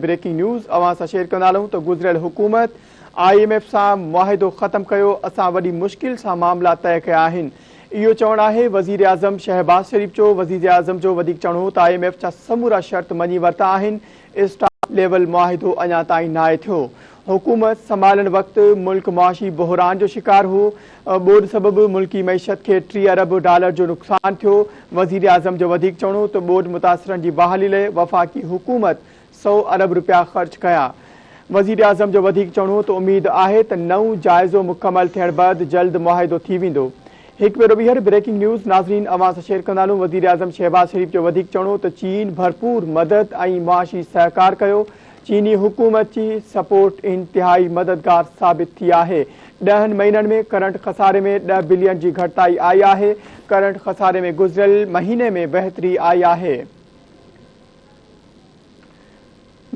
Breaking news اوهان سان share ڪندا هلون ته گذريل حڪومت I M F سان معاهدو ختم ڪيو، اسان وڏي مشڪل سان معاملا طئي ڪيا آهن. اهو چوڻ آهي وزيراعظم شهباز شريف جو، وزيراعظم جو وڌيڪ چوڻ هو ته I M F جا سمورا شرط مڃي ورتا آهن، اسٽاف ليول معاهدو اڃا تائين ناهي ٿيو، حڪومت سنڀالڻ وقت ملڪ معاشي بحران جو شڪار هو، ٻوڏ سبب ملڪي معيشت کي 30 ارب ڊالر جو نقصان ٿيو، وزيراعظم جو وڌيڪ چوڻ هو ته ٻوڏ متاثرن جي بحالي لاء وفاقي حڪومت سئو ارب رپيا خرچ ڪيا. وزيراعظم جو وڌيڪ چوڻ هو ته اميد آهي ته نئون جائزو مڪمل ٿيڻ بعد جلد معاهدو ٿي ويندو. هڪ ڀيرو ٻيهر بريڪنگ نيوز ناظرين اوهان سان شيئر ڪندا هلون وزيراعظم شهباز شريف جو وڌيڪ چوڻ هو ته چين ڀرپور مدد ۽ معاشي سهڪار ڪيو، چيني حڪومت جي سپورٽ انتهائي مددگار ثابت ٿي آهي، ڏهن مهينن ۾ ڪرنٽ خساري ۾ ڏهه بلين جي گهٽتائي آئي آهي، ڪرنٽ خساري ۾ گذريل مهيني ۾ بهتري آئي آهي.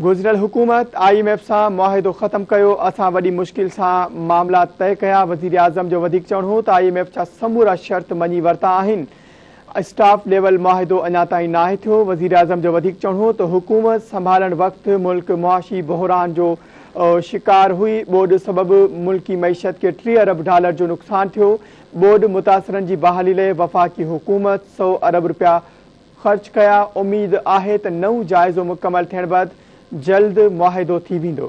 گذريل حڪومت I M F سان معاهدو ختم ڪيو، اسان وڏي مشڪل سان معاملا طئي ڪيا، وزيراعظم جو وڌيڪ چوڻ هو ته I M F جا سمورا شرط مڃي ورتا آهن، اسٽاف ليول معاهدو اڃا تائين ناهي ٿيو، وزيراعظم جو وڌيڪ چوڻ هو ته حڪومت سنڀالڻ وقت ملڪ معاشي بحران جو شڪار هئي، ٻوڏ سبب ملڪي معيشت کي 30 ارب ڊالر جو نقصان ٿيو، ٻوڏ متاثرن جي بحالي لاء وفاقي حڪومت سئو ارب رپيا خرچ ڪيا، اميد آهي ته نئون جائزو مڪمل ٿيڻ بعد جلد معاهدو ٿي ويندو.